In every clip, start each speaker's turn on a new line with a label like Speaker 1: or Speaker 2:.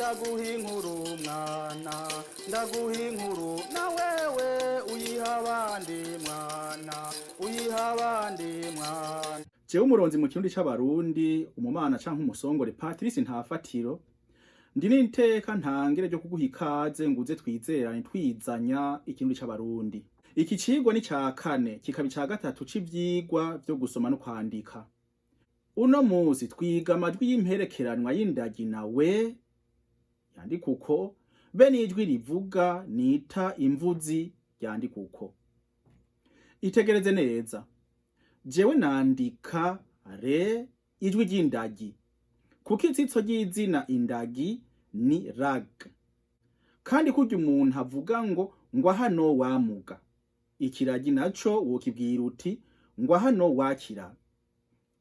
Speaker 1: Ndaguha inkuru mwana, ndaguha inkuru na wewe uyiha abandi mwana, uyiha abandi mwana.
Speaker 2: Jewe umuronzi mu Kirundi c'Abarundi, umumana canke umusongore Patrice Ntafatiro, ndi n'iteka ntangere ryo kuguha ikaze nguze twizerane twizanya Ikirundi c'Abarundi. Iki cigwa ni ca kane, kikaba ica gatatu c'ivyigwa vyo gusoma no kwandika. Uno musi twiga amajwi y'imperekeranwa y'indagi na we yandika uko, be n'ijwi rivuga nita imvuzi ryandika uko. Itegereze neza. Jewe nandika re ijwi ry'indagi, kuko itsitso ry'izina indagi ni rag. Kandi kurya umuntu avuga ngo ngwa hano wamuga, ikiragi naco wokibwira uti ngwa hano wakira.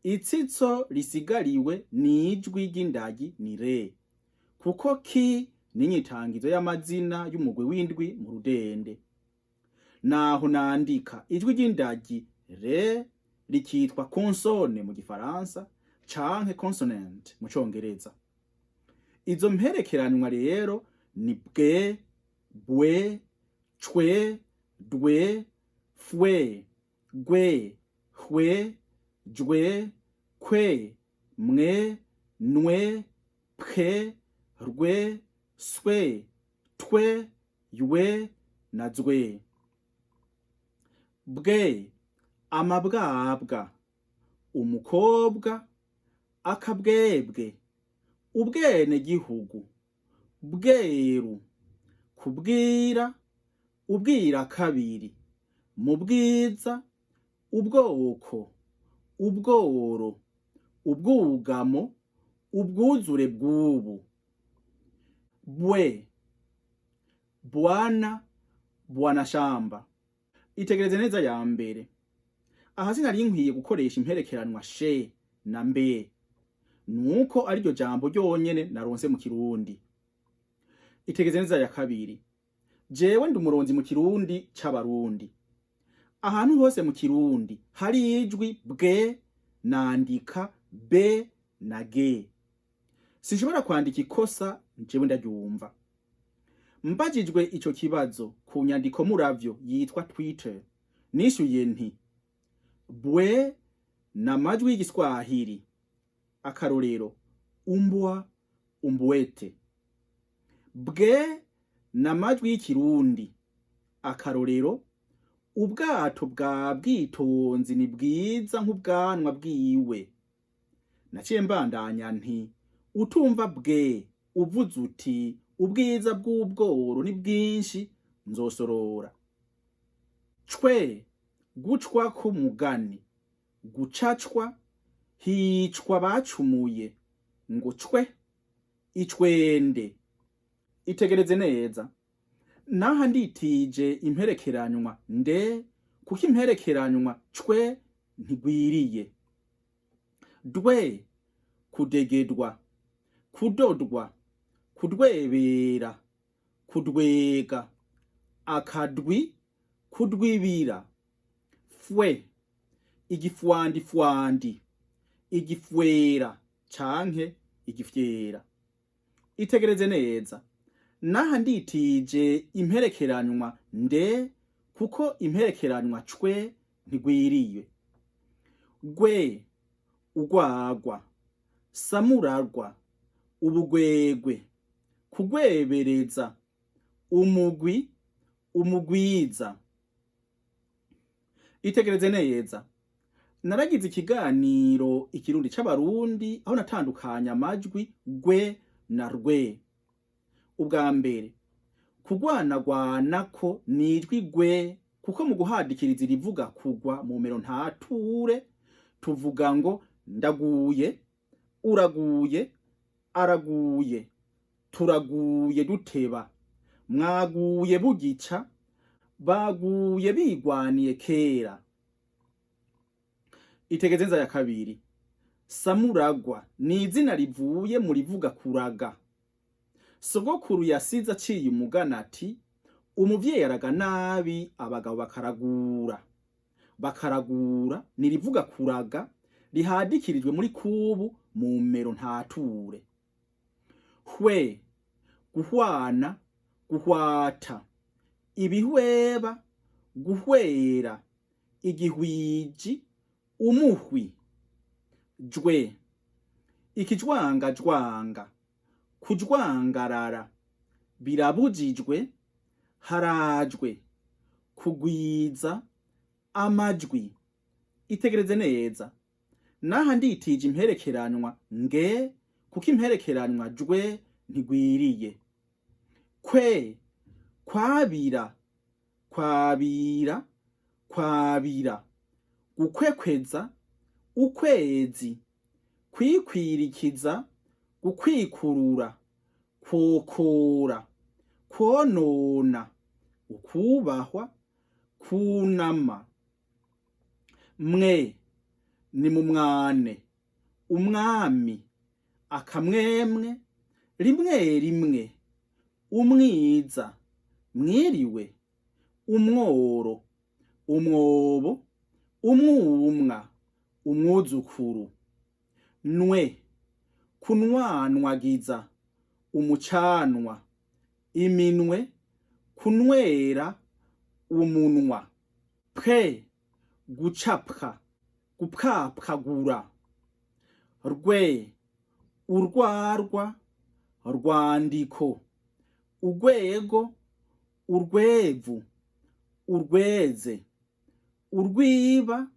Speaker 2: Itsitso risigariwe ni ijwi ry'indagi ni re, kuko ki ni inyitangizo y'amazina y'umugwi w'indwi mu rudende. Naho nandika ijwi ry'indagi re rikitwa consonne mu Gifaransa canke consonant mu Congereza. Izo mperekeranwa rero ni bwe, bwe, cwe, dwe, fwe, gwe, hwe, jwe, kwe, mwe, nwe, pwe, rwe, swe, twe, ywe na zwe. Bwe, amabwabwa, umukobwa, akabwebwe, ubwenegihugu, bweru, kubwira, ubwira kabiri, mu bwiza, ubwoko, ubworo, ubwugamo, ubwuzure bw'ubu. Bwe, bwana, bwana shamba. Itegereze neza ya mbere. Aha sinari nkwiye gukoresha imperekeranwa she na mbe, nuko ariryo jambo ryonyene naronse mu Kirundi. Itegereze neza ya kabiri. Jewe ndi umuronzi mu Kirundi c'Abarundi. Ahantu hose mu Kirundi hari ijwi bwe nandika b na g. Sinshobora kwandika ikosa jewe ndaryumva. Mbajijwe ico kibazo ku nyandiko muravyo yitwa Twitter, nishuye nti bwe n'amajwi y'Igiswahili, akarorero umbwa, umbwete. Bwe n'amajwi y'Ikirundi, akarorero ubwato bwa Bwitonzi ni bwiza nk'ubwanwa bwiwe. Naciye mbandanya nti utumva bwe uvuze uti ubwiza bw'ubworo ni bwinshi nzosorora. Cwe, gucwa k'umugani, gucacwa, hicwa bacumuye ngo cwe, icwende. Itegereze neza. Naha nditije imperekeranywa nde, kuko imperekeranywa cwe ntigwiriye. Dwe, kudegedwa, kudodwa, kudwebera, kudwega, akadwi, kudwibira. Fwe, igifwandifwandi, igifwera canke igifyera. Itegereze neza. Naha nditije imperekeranywa nde, kuko imperekeranywa cwe ntigwiriye. Gwe, ugwagwa, samuragwa, ubugwegwe, kugwebereza, umugwi, umugwiza. Itegereze neza. Naragize ikiganiro Ikirundi c'Abarundi aho natandukanya amajwi gwe na rwe. Ubwa mbere, kugwanagwanako ni ijwi gwe, kuko mu guhadikiriza irivuga kugwa mu mero ntature tuvuga ngo ndaguye, uraguye, araguye, turaguye duteba, mwaguye bugica, baguye bigwaniye kera. Itegeze neza ya kabiri. Samuragwa ni izina rivuye mu rivuga kuraga. Sogokuru yasize aciye umugani ati umuvyeyi araga nabi abagabo bakaragura. Bakaragura ni rivuga kuraga rihadikirijwe muri kubu mu mero ntature. Hwe. Guhwana, guhwata, ibihweba, guhwera, igihwiji, umuhwi. Jwe, ikijwangajwanga, kujwangarara, birabujijwe, harajwe, kugwiza, amajwi. Itegereze neza, naha nditije imperekeranwa nge kuko imperekeranwa jwe ntigwiriye. Kwe, kwabira, kwabira, kwabira, gukwekweza, ukwezi, kwikwirikiza, gukwikurura, kwokora, kwonona, ukubahwa, kunama. Mwe, ni mu mwane, umwami, akamwemwe, rimwe rimwe, umwiza, mwiriwe, umworo, umwobo, umwumwa, umwuzukuru. Nwe, kunwanwagiza, umucanwa, iminwe, kunwera, umunwa. Pwe, gucapwa, gupwapwagura. Rwe, urwarwa, rwandiko, urwego, urwevu, urweze, urwiba,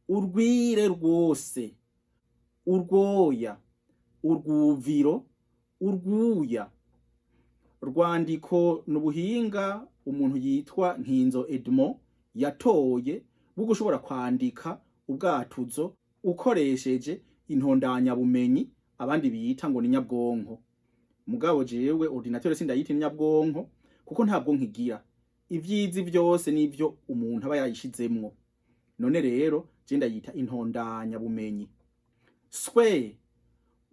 Speaker 2: urwire rwose, urwoya, urwuviro, urwuya. Rwandiko ni ubuhinga umuntu yitwa Nkinzo Edmond yatoye bwo gushobora kwandika ubwatuzo ukoresheje intondanyabumenyi, abandi bita ngo ni nyabwonko. Mugabo jewe ordinateur sindayita nyabwonko kuko nta bwonko igira. Ivyizi vyose nivyo umuntu aba yayishizemwo. None rero je ndayita intondanyabumenyi. Swe,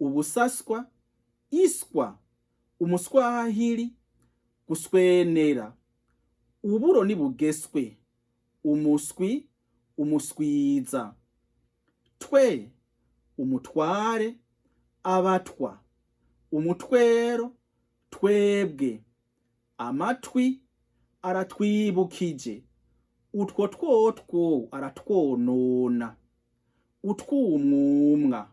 Speaker 2: ubusaswa, iswa, umuswahili, guswenera, uburo nibugeswe, umuswi, umuswiza. Twe, umutware, abatwa, umutwero, twebwe, amatwi, aratwibukije, utwo twotwo aratwonona, utwumwumwa,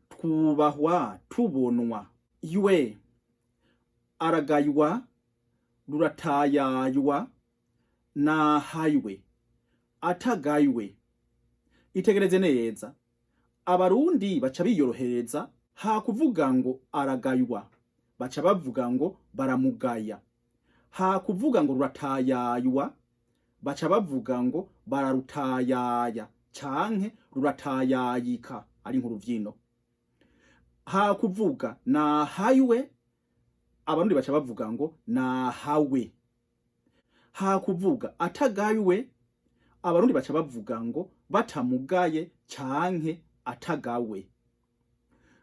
Speaker 2: twubahwa tubonwa. Ywe, aragaywa, ruratayaywa, nahaywe, atagaywe. Itegereze neza, Abarundi baca biyorohereza, ha kuvuga ngo aragaywa baca bavuga ngo baramugaya, ha kuvuga ngo ruratayaywa baca bavuga ngo bararutayaya canke ruratayayika ari nk'uruvyino, ha kuvuga nahaywe Abarundi baca bavuga ngo nahawe, ha kuvuga atagaywe Abarundi baca bavuga ngo batamugaye canke atagawe.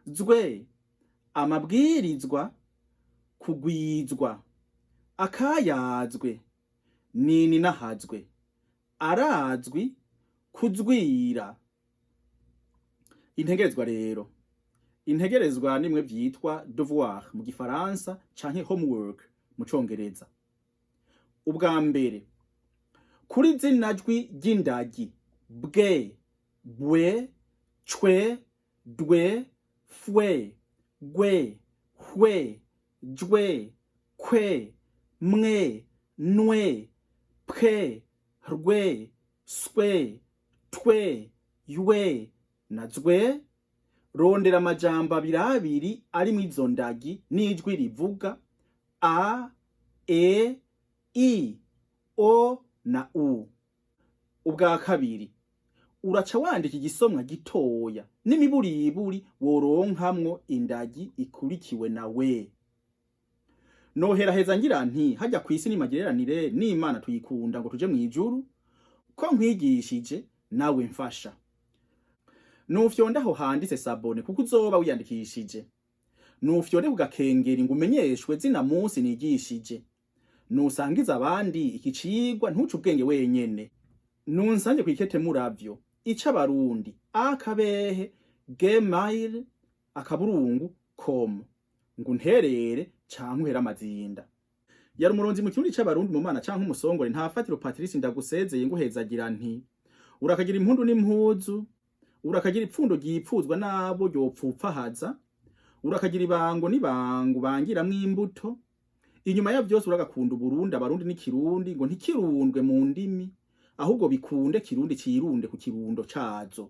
Speaker 2: Zwe, amabwirizwa, kugwizwa, akayazwe, nini nahazwe, arazwi, kuzwira. Integerezwa rero, integerezwa nimwe vyitwa devoir mu gifaransa canke homework mu congereza. Ubwa mbere, kuri zina jwi ry'indagi bwe, bwe, cwe, dwe, fwe, gwe, hwe, jwe, kwe, mwe, nwe, pwe, rwe, swe, twe, ywe na zwe, rondera amajambo abiri abiri arimwo izo ndagi n'ijwi rivuga a, e, i, o na u. Ubwa kabiri, uraca wandika igisomwa gitoya n'imiburiburi woronkamwo indagi ikurikiwe na we. Noheraheza ngira nti hajya kw'isi nimagereranire n'Imana tuyikunda ngo tuje mw'ijuru, ko nkwigishije nawe mfasha. Nufyonda aho handitse s'abonner kuko uzoba wiyandikishije. Nufyonde ku gakengeri ngo umenyeshwe zina munsi nigishije. Nusangiza abandi iki cigwa, ntuce ubwenge wenyene. Nunsange kw'ikete muravyo icabarundi akabehe gmail.com. Ngo unterere canke uhere amazinda. Yari umuronzi mu Kirundi c'Abarundi, mu mana canke umusongore Ntafatiro Patrice. Ndagusezeye nguhezagira nti: urakagira impundu n'impuzu, urakagira ipfundo ryipfuzwa n'abo ryopfupfahaza, urakagira ibango n'ibango bangiramwo imbuto. Inyuma ya vyose, uragakunda Uburundi, Abarundi n'iKirundi, ngo ntikirundwe mu ndimi, ahubwo bikunde Kirundi cirunde ku kirundo cazo.